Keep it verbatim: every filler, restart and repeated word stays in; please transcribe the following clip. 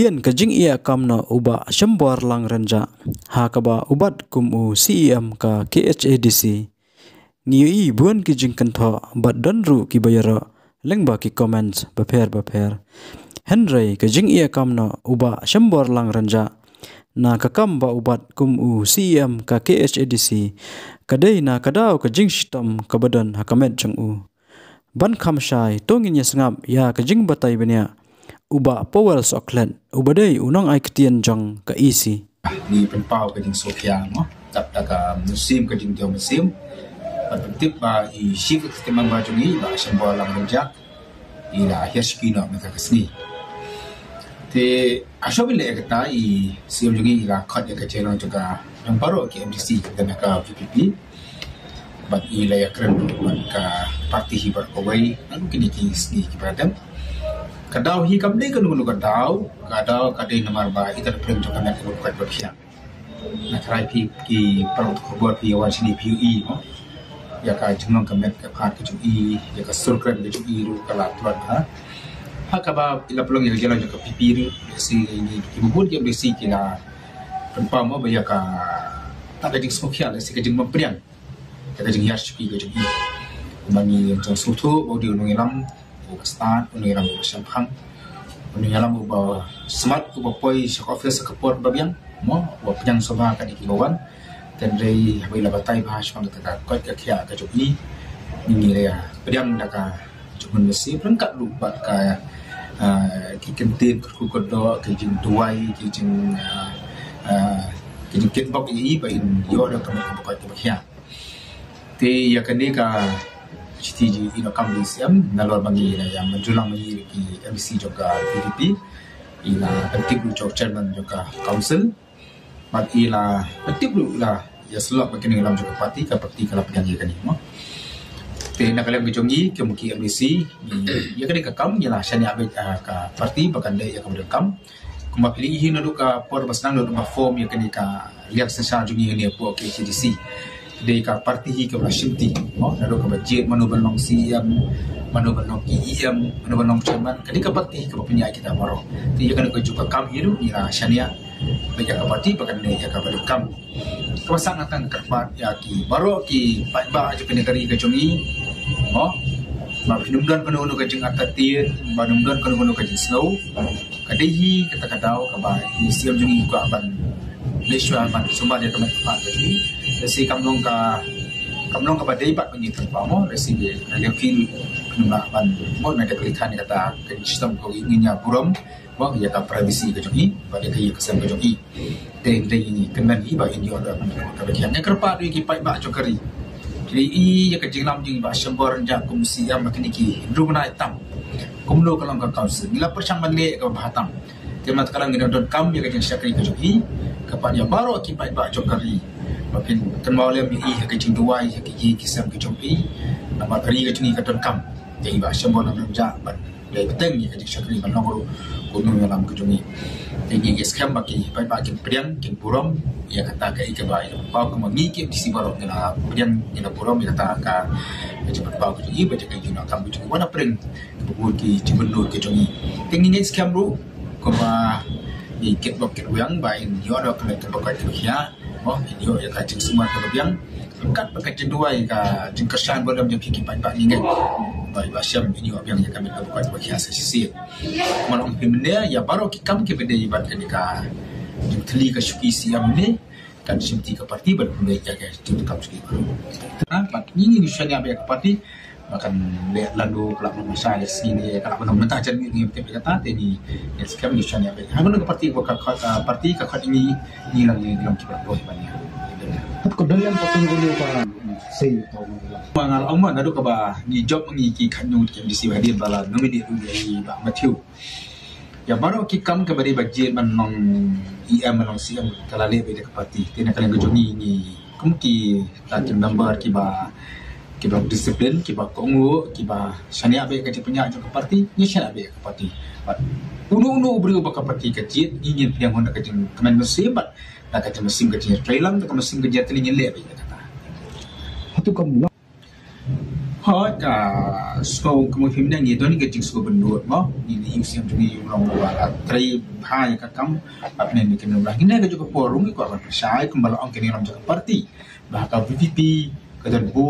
Ïa ka jingïakam na u Bah Shembor Langrenjah ha kaba u bat kum u C E M ka K H A D C. Ngi ïohi bun ki jingkynthoh bad don ruh kiba ïaroh lyngba ki comments bapher bapher. Hynrei ka jingïakam na u Bah Shembor Langrenjah na ka kam ba u bat kum u C E M ka K H A D C ka dei na ka daw ka jingshitom kaba don ha ka met jong u. Ban kham shai, to ngin ïa sngap ïa ka jingbatai bniah u Bah Powell Sohkhlet uba dei u nongai ktien jong ka E C. Ngi pynpaw ka jingsngewkhia mo, dap da ka mynsiem ka jingdiaw mynsiem. Bad pyntip ba i Chief Executive Member jong ngi Bah Shembor Langrenjah i la hiar shuki noh mynta ka sngi. Te ha shwa ban leh kata i C E M jong ngi i la khot ïa ka jingïalang jong ka, jong baroh ki M D C kaba don ha ka V P P. Bad i la ïakren bad ka party hi baroh kawei naduh kine ki sngi kiba dang. Ka daw hi kam dei kano kano ka daw, ka daw ka dei namar ba i tar pyrshah jong ka met ka bym koit bym khiah. Nga tharai phi ki paralok khubor phi wan shane phi ïohi mo, ïa ka jinglong ka met ka phad ka jong i, ïa ka sur kren ka jong i ruh ka la tlot ha. Ha kaba i la pynlong ïa ka jingïalang jong ka P P ruh, ïa si ngi ki bun ki M D C ki la pynpaw mo ba ïa kata ka jingsngewkhia lane si ka jingbym pdiang, ïa ka jinghiar shuki ka jong i. Kumba ngi ïa sngewthuh ba u dei u nongïalam uba stad, u nongïalam uba shemphang, u nongïalam uba smat, uba poi sha ka office ha ka por ba biang mo, uba pdiang shuwa ka dei kiba wan. Hynrei haba i la batai bha shaphang kata ka koit ka khiah ka jong i, ngi la ïa pdiang da ka jingmut mynsiem ryngkat ruh bad ka, ah, ki kyntien kyrkhu kyrdoh, ki jingduwai, ki jing, ah, ah, ki jingkitbok ïa i ba in ïoh da ka met kaba koit kaba khiah. Te ïa kane ka shithi jingïakam jong i C E M nalor ba ngi la ïa mynjur lang ma ngi ki M D C jong ka V P P, i la pyntip ruh jong chairman jong ka council. Bad i la pyntip ruh, i la ïasyllok bad ki nongïalam jong ka party, ka party ka la pdiang ïa kane mo. Te na ka liang ka jong ngi kum ki M D C, ngi, ïa kane ka kam ngi la shaniah beit, ah, ka party ba kan leh ïa kaba donkam. Kumba phi la ïohi naduh ka por ba sdang, naduh ba form ïa kane ka liang synshar jong ngi hangne hapoh K H A D C. Dei ka party hi kaba la shimti mo, naduh kaba jied mano ban long C E M, mano ban long E M, mano ban long chairman, ka dei ka party kaba pynïaid kita baroh. Te ïa kane ka jong ka kam hi ruh ngi la shaniah beit ïa ka party ba kan leh ïa kaba donkam. Kaba sah nangta nga kyrpad ïa ki baroh ki paidbah jong kane ka ri ka jong ngi mo, ba phin ym don kano kano ka jingartatien, ba phin ym don kano kano ka jingsngew. Ka dei hi kata ka daw kaba i C E M jong ngi i kwah ban leit shuwa ban sumar ïa ka met ka phad ka jong ngi. Lehse kam long ka, kam long kaba dei pat ba ngi kyrpad mo, lehse ka liang phi phin ym lah ban mo, na ka liang kane kata ka jingshitom ka jong ngi, ngin ïa burom mo ïa ka privacy ka jong ngi bad ïa ka ïing ka sem ka jong ngi. Te dei ngi kynmaw hi ba in ïoh da ka met kaba khiah. Nga kyrpad ïa ki paidbah jong ka ri, ki ïa ka jingïalam jong i Bah Shembor Langrenjah kum C E M ha kine ki hynriew bnai tam. Kumno ka long ka council, ngi la pyrshang ban leh kaba bha tam. Te mynta ka long ngi dang donkam ïa ka jingshakri ka jong i. Kyrpad ïa baroh ki paidbah jong ka ri ba phin kynmaw lem ïa i ha ka jingduwai ha ki ïing ki sem ka jong i. Namar ka ri ka jong i ka donkam ïa i Bah Shembor Langrenjah bad dei bteng ïa ka jingshakri ban long ruh kum u nongïalam ka jong i. Te ngi ngeit skhem ba ki paidbah kin pdiang, kin burom ïa kata kaei kaba i la pynpaw. Kumba ngi ki M D C baroh ngi la pdiang, ngi la burom ïa kata ka, ka jingpynpaw ka jong i bad ïa ka jingïakam ka jong i wat hapdeng kiba bun ki jingmynnud ka jong i. Te ngi ngeit skhem ruh kumba ngi kitbok kitweng ba in ïoh da ka met kaba koit kaba khiah. Mo, in ïoh ïa ka jingsumar kaba biang ryngkat bad ka jingduwai, ka jingkyrshan burom jong phi ki paidbah, ngi ngeit ba i Bah Shem in ïoh biang ïa ka met kaba koit kaba khiah sa shisien. Kumba long phi mynne, ïa baroh ki kam kiba dei bad kane ka jingthylli ka shuki C E M ne, kan shimti ka party ban pynbeit ïa ka jingdonkam shuki baroh. Bad ngi ngi shaniah beit ïa ka party ba kan leh lano, ka lah ban long mynta, ka lah ban long mynta, jan ngi ngi tip ïa kata. Te ngi, ngi skhem ngi shaniah beit. Ha kano ka party ba ka, ka, ka party ka khot ngi, ngi lah ngi long kiba lah ban ïa. Pat ko don lang pat ko ka sei to. Ma nga la ong ma naduh kaba ngi jop ngi ki khadñiuh ki M D C ba hadien ba la nominate ruh ïa i Bah Matthew. Ïa baroh ki kam kaba dei ba jied ban long E M ban long C M ka la leh beit da ka party. Te na ka liang ka jong ngi, ngi kum ki, ki member kiba, kiba disiplin, kiba kohnguh, kiba shaniah beit ka jingpynïaid jong ka party, ngi shaniah beit ka party. Bad uno uno u briew ba ka party ka jied, ngi ngin pdiang da ka jingkmen mynsiem bad da ka jingmynsiem ka jingïatreilang, da ka mynsiem ka jingïatylli ngin leh beit ïa kata. Hato kam long Hooid, ka sngewbha kumno phim nang, ngi don ka jingsngewbha bun mo. Ngi, ngi ïohi sngewbha jong ngi ïoh long ba la trei bha ïa ka kam. Hapdeng kine ki nongïalam, kine ki jong ka por ruh ngi kwah ban pyrshah kumba la ong kine ki nongïalam jong ka party, ba ka VPP ka don bun